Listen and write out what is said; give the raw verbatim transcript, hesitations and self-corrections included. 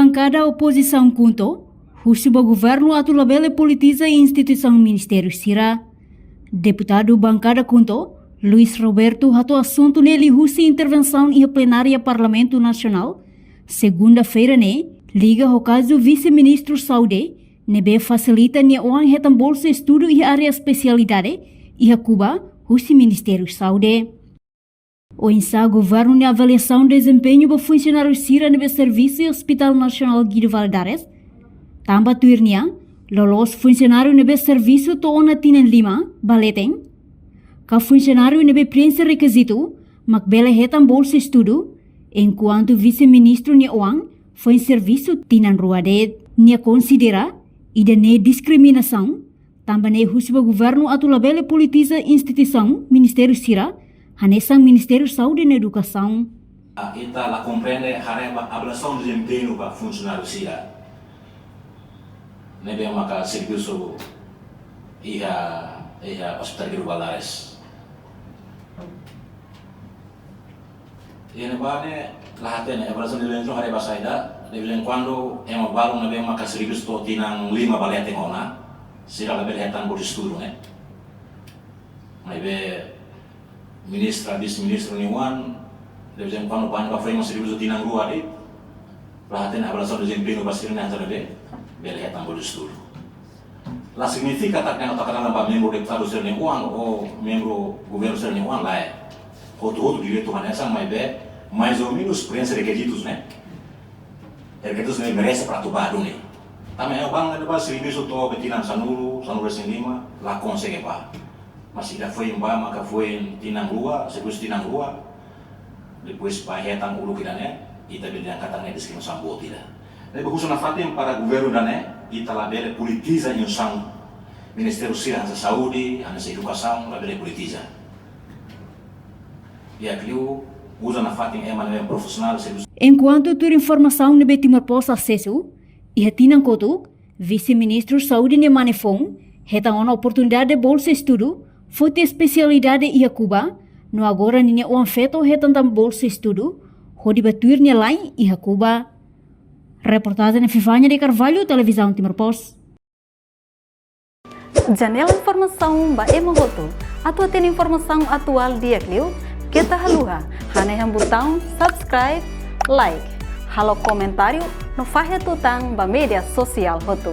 Bankada opozisaun KHUNTO husu ba governu atu labele politiza instituisaun ministériu sira. Deputadu bankada KHUNTO, Luis Roberto, hato'o asuntu ne'e liuhusi intervensaun iha plenária Parlamentu Nasionál, segunda-feira ne'e, liga ho kazu Vise-Ministru Saúde ne'ebé fasilita nia oan hetan bolsa estudu iha área espesialidade iha Kuba, husi Ministériu Saúde. Oinsá governu nia avaliasaun dezempeñu ba funsionáriu sira ne'ebé servisu iha Hospital Nasionál Guido Valadares? Tanba tuir nia, loloos funsionáriu ne'ebé servisu to'o ona tinan lima ba leten, ka funsionáriu ne'ebé prienxe rekizitu mak bele hetan bolsa estudu, enkuantu Vise-Ministru nia oan foin servisu tinan rua de'it. Nia konsidera ida-ne'e diskriminasaun, tanba ne'e husu ba governu atu labele politiza instituisaun ministériu sira, hanesan Ministériu Saúde no Edukasaun. Ita la komprende haree ba avaliasaun dezempeñu ba funsionáriu sira ne'ebé maka servisu iha, iha Hospital Guido Valadares. Iha ne'ebá ne'e la hatene, avaliasaun dezempeñu haree ba saida, de vez em quando ema balu ne'ebé maka servisu to'o tinan lima ba leten ona, sira labele hetan bolsa estudu ne'e. Maibé ministra, vise-ministru nia oan, de vez em quando bá ne'ebá foin mak servisu tinan rua de'it, la hatene avaliasaun dezempeñu ba sira-ne'e atu labele, bele hetan bolsa estudu. La signifika katak ne'e atu hatene ba membru deputadu sira-nia oan ou membru governu sira-nia oan, lae. Hotu-hotu direitu hanesan, maibé mais ou menus prienxe rekizitus ne'e. Rekizitus ne'ebé merese para atu bá duni. Tanba ema balu ne'ebé servisu to'o tinan sanulu, sanulu-resin-lima, la konsege bá. Mas ida foin bá maka foin tinan rua, servisu tinan rua, depois bá hetan uluk ida-ne'e, ita bele dehan katak ne'e diskriminasaun boot ida. Ne'ebé husu nafatin para governu ida-ne'e, ita labele politiza instituisaun ministériu sira, hanesan saúde, hanesan edukasaun, labele politiza. Di'ak liu, husu nafatin ema ne'ebé profisionál servisu. Enkuantu tuir informasaun ne'ebé Timor Post asesu, iha tinan kotuk, Vise-Ministru Saúde nia mane foun hetan ona oportunidade bolsa estudu foti espesialidade iha Kuba, no agora ninia oan-feto hetan tan bolsa estudu hodi bá tuir nia la'en iha Kuba. Reportajen Fifania de Carvalho, Televizaun Timor Post. Janela informasaun ba ema hotu. Atu hatene informasaun atuál di'ak liu, keta haluha hanehan butaun subscribe, like, halo komentáriu no fahe tutan ba média sosiál hotu.